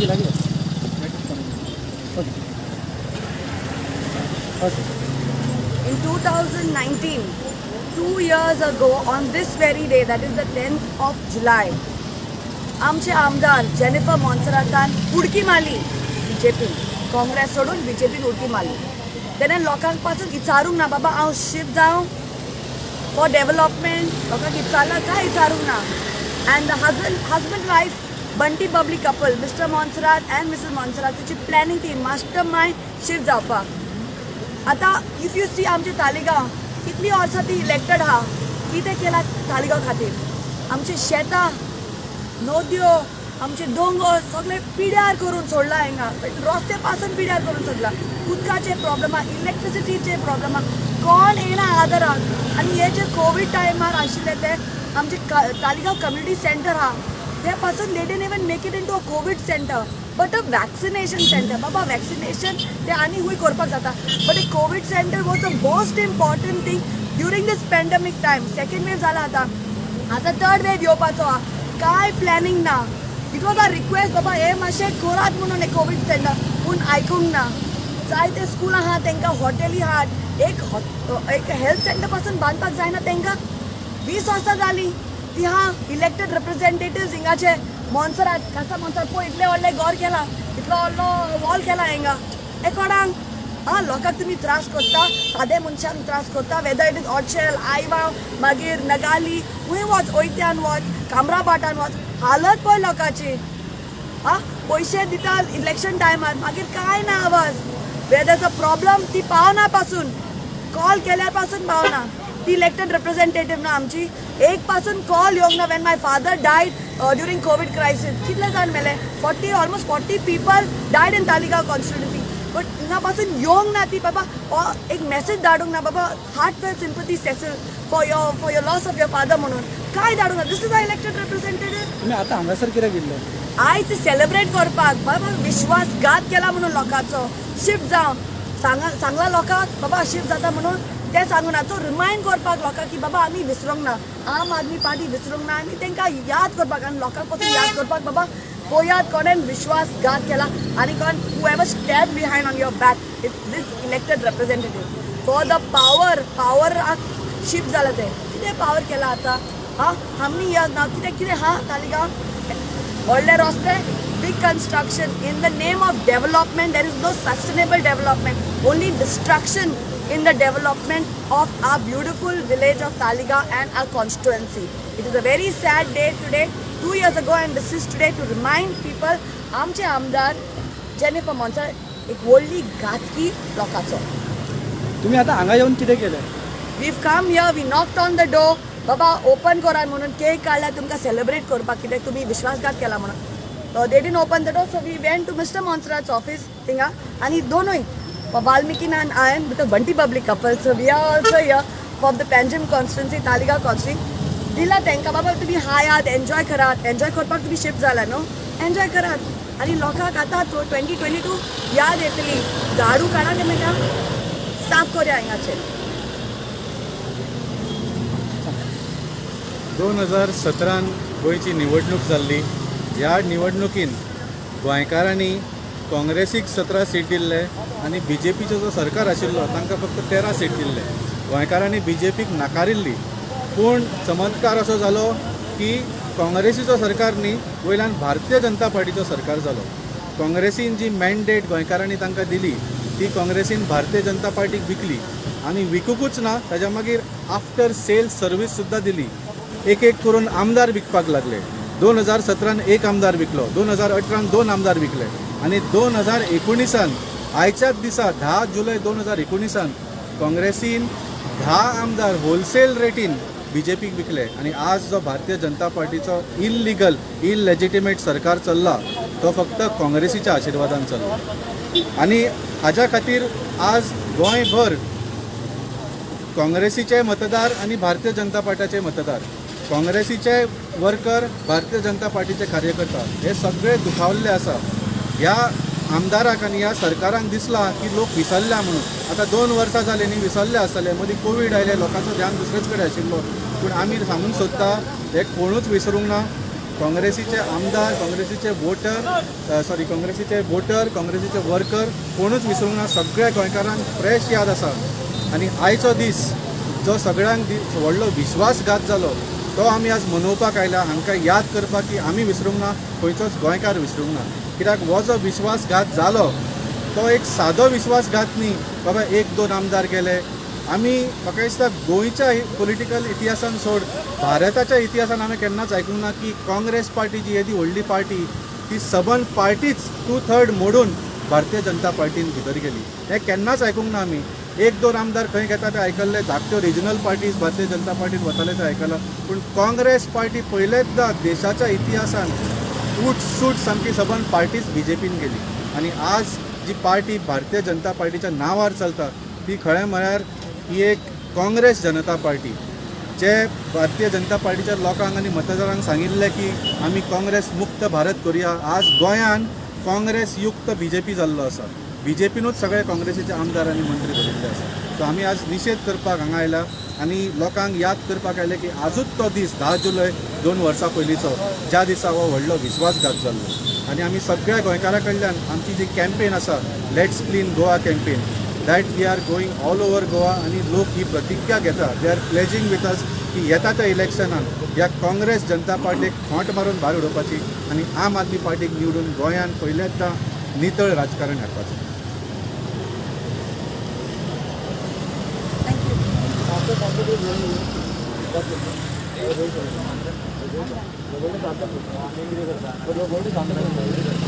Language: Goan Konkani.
लागीं लागीं. Okay okay. In 2019, 2 years ago, on this very day, that is the 10th of July, आमचे आमदार जेनिफर मोन्सेरातान उडकी मारली बीजेपीन. काँग्रेस सोडून बीजेपीन उडकी मारली. तेणें लोकांक पासून विचारूंक ना, बाबा हांव शिफ्ट जावं फॉर डेव्हलपमेंट. लोकांक विचारलां काय? विचारूंक ना. And the husband wife Bunty Babli couple, Mr. Monserrate and Mrs. Monserrate, तिची प्लॅनिंग ती मास्टर मायंड शिफ्ट जावपाक. आतां if you see, आमचे तालिगांव कितलीं वर्सां ती इलेक्टेड आहा, कितें केलां तालिगांव खातीर? आमचे शेतां, नदयो, आमचे दोंगर सगळे पिड्यार करून सोडला हिंगा. रस्ते पासून पिड्यार करून सोडला. उदकाचे प्रॉब्लम आहा, इलेक्ट्रिसिटीचे प्रॉब्लम आहा. कोण येयना आदाराक. आनी हे जे कोवीड टायमार आशिल्ले ते आमचे तालिगांव कम्युनिटी सेंटर आहा, ते पासून they didn't even make it into a COVID center but a vaccination center. बाबा, वॅक्सिनेशन ते आनी खूंय करपाक जाता, but a COVID center was the most important thing during this pandemic time. Second wave जाला, आतां आतां थर्ड वेव येवपाचो आहा. कांय प्लॅनिंग ना. It was a request, बाबा हे मातशें करात म्हणून हे कोवीड सेंटर, पूण आयकूंक ना. जायते स्कूल आहा, तांकां हॉटेली आहात. एक हेल्थ सेंटर पासून बांदपाक जायना तांकां? 20 वर्सां जालीं ती हा इलेक्टेड रिप्रेझेंटेटिव्ह हिंगाचे. मोन्सरात, कासा मोन्सरात पळय, इतलें व्हडलें घर केलां, इतलो व्हडलो वॉल केला हिंगा. हे कोणाक आं लोकांक तुमी त्रास करता? सादे मनशांक त्रास करता. वेदर it is ऑडशेल, आयवाव, मागीर नगाली, खंय वच, ओयत्यान वच, कामराभाटान वच, हालत पळय लोकांची. आं, पयशे दिता इलेक्शन टायमार, मागीर कांय ना आवाज. वेदर अ प्रॉब्लम, ती पावना पासून, कॉल केल्यार पासून पावना. ती इलेक्टेड रिप्रेझेंटेटिव्ह ना आमची. एक पासून कॉल येवंक ना. When my father died during COVID crisis, कितले जाण मेले? 40, almost 40 people died in Taleigao constituency, but हिंगा पासून येवंक ना ती. बाबा, एक मेसेज धाडूंक ना, बाबा, heartfelt sympathy, Cecil, for your loss of your father म्हणून काय धाडूंक ना. This is a elected representative. तुम्ही आता हांगासर कित्याक येयल्ले? आयज सेलिब्रेट करपाक. बाबा, विश्वासघात केला म्हणून लोकांचो. शिफ्ट जावन सांगा, सांगला लोकांक, बाबा शिफ्ट जाता म्हणून. ते सांगून आतां रिमायंड करपाक लोकांक की बाबा आमी विसरूंक ना, आम आदमी पार्टी विसरूंक ना. आनी तांकां याद करपाक आनी लोकांक पासून याद करपाक, बाबा पळयात कोणेन विश्वासघात केला आनी कोण whoever stand behind on your back. It's this elected representative for the power. पावराक शिफ्ट जाला ते. कितें पावर केला आतां? हा आमी ना कितें कितें हा तालिगांव? व्हडले रस्ते, big construction in the name of development. There is no sustainable development, only destruction in the development of our beautiful village of Taleigao and our constituency. It is a very sad day today, 2 years ago, and this is today to remind people, आमचे आमदार जेनिफर मोन्सेरात एक व्हडली घातकी लोकांचो. तुम्ही आता हांगा येवन कितें केलें? We've come here, we knocked on the door, बाबा ओपन करात म्हणून. केक काडला तुमकां सेलिब्रेट करपाक, कित्याक तुमी विश्वासघात केला म्हणून. They didn't open the door, so we went to Mr. Monserrate's office थिंगा. आनी दोनूय वाल्मिकीन आनी हांवें, because Bunty Babli couple, so we are also here from the Panjim constituency, Taleigao constituency. दिला तांकां, बाबा तुमी हायात, एन्जॉय करात. एन्जॉय करपाक तुमी शिफ्ट जाला न्हू, एन्जॉय करात. आनी लोकांक आतां 2022 याद येतली. झाडू काडा ते म्हणटा, साफ करया हिंगाचेर. 2017न गोंयची निवडणूक जाल्ली. ह्या निवडणुकीन गोंयकारांनी काँग्रेसीक 17 सीट दिल्ले आनी बीजेपीचो जो सरकार आशिल्लो तांकां फक्त 13 सीट दिल्ले. गोंयकारांनी बीजेपीक नाकारिल्ली, पूण चमत्कार असो जालो की काँग्रेसीचो सरकार न्ही, वयल्यान भारतीय जनता पार्टीचो सरकार जालो. काँग्रेसीन जी मॅन्डेट गोंयकारांनी तांकां दिली, ती काँग्रेसीन भारतीय जनता पार्टीक विकली. आनी विकुकूच ना, ताच्या मागीर आफ्टर सेल सर्वीस सुद्दां दिली. एक एक करून आमदार विकपाक लागले. 2017न एक आमदार विकलो, 2018न दोन आमदार विकले आनी 2019न आयच्याच दिसा, 10 जुलय 2019न काँग्रेसीन 10 आमदार होलसेल रेटीन बीजेपीक विकले. आनी आज जो भारतीय जनता पार्टीचो इलिगल, इलेजिटिमेट सरकार चल्ला, तो फक्त काँग्रेसीच्या आशिर्वादान चल्ला. आनी हाज्या खातीर आज गोंयभर काँग्रेसीचे मतदार आनी भारतीय जनता पार्टीचे मतदार, काँग्रेसीचे वर्कर, भारतीय जनता पार्टीचे कार्यकर्ता हे सगळे दुखावल्ले आसा. ह्या आमदाराक आनी ह्या सरकाराक दिसलां की लोक विसरल्या म्हणून. आतां 2 वर्सां जालीं न्ही, विसरले आसतले. मदीं कोवीड आयले, लोकांचो ध्यान दुसरेच कडेन आशिल्लो. पूण आमी सांगूंक सोदता, हे कोणूच विसरूंक ना. काँग्रेसीचे आमदार, काँग्रेसीचे वोटर, सॉरी, काँग्रेसीचे वोटर, काँग्रेसीचे वर्कर कोणूच विसरूंक ना. सगळ्या गोंयकारांक फ्रेश याद आसा. आनी आयचो दीस जो सगळ्यांक व्हडलो विश्वासघात जालो तो आमी आज मनोवपाक आयला, हांकां याद करपाक की आमी विसरूंक ना, खंयचोच गोंयकार विसरूंक ना. कित्याक हो जो विश्वासघात जालो तो एक सादो विश्वासघात न्ही, बाबा एक दोन आमदार गेले. आमी म्हाका दिसता गोंयच्या पोलिटिकल इतिहासान सोड, भारताच्या इतिहासान आमी केन्नाच आयकूंक ना की काँग्रेस पार्टी जी येदी व्हडली पार्टी ती सबंद पार्टीच 2/3 मोडून भारतीय जनता पार्टीन भितर गेली. हें केन्नाच आयकूंक ना आमी. एक दोन आमदार खंय घेता ते आयकल्ले, धाकट्यो रिजनल पार्टीज भारतीय जनता पार्टीन वताले ते आयकलां, पूण काँग्रेस पार्टी पयलेंचदा देशाच्या इतिहासान उठ सूट सामकी सबंद पार्टीच बीजेपीन गेली. आनी आज जी पार्टी भारतीय जनता पार्टीच्या नांवार चलता ती खरें म्हळ्यार ही एक काँग्रेस जनता पार्टी. जे भारतीय जनता पार्टीच्या लोकांक आनी मतदारांक सांगिल्लें की आमी काँग्रेस मुक्त भारत करुया, आज गोंयान काँग्रेस युक्त बीजेपी जाल्लो आसा. बीजेपीनूच सगळे काँग्रेसीचे आमदार आनी मंत्री भरिल्ले आसा. सो आमी आज निशेध करपाक हांगा आयला आनी लोकांक याद करपाक आयले की आजूच तो दीस 10 जुलय 2 वर्सां पयलींचो, ज्या दिसा हो व्हडलो विश्वासघात जाल्लो. आनी आमी सगळ्या गोंयकारां कडल्यान आमची जी कॅम्पेन आसा, let's clean Goa campaign, that we are going all over Goa, आनी लोक ही प्रतिज्ञा घेता, they are pledging with us की येता त्या इलेक्शनान ह्या काँग्रेस जनता पार्टीक खोंट मारून भायर उडोवपाची आनी आम आदमी पार्टीक निवडून गोंयान पयल्यांदा नितळ राजकारण हाडपाचें. Thank you.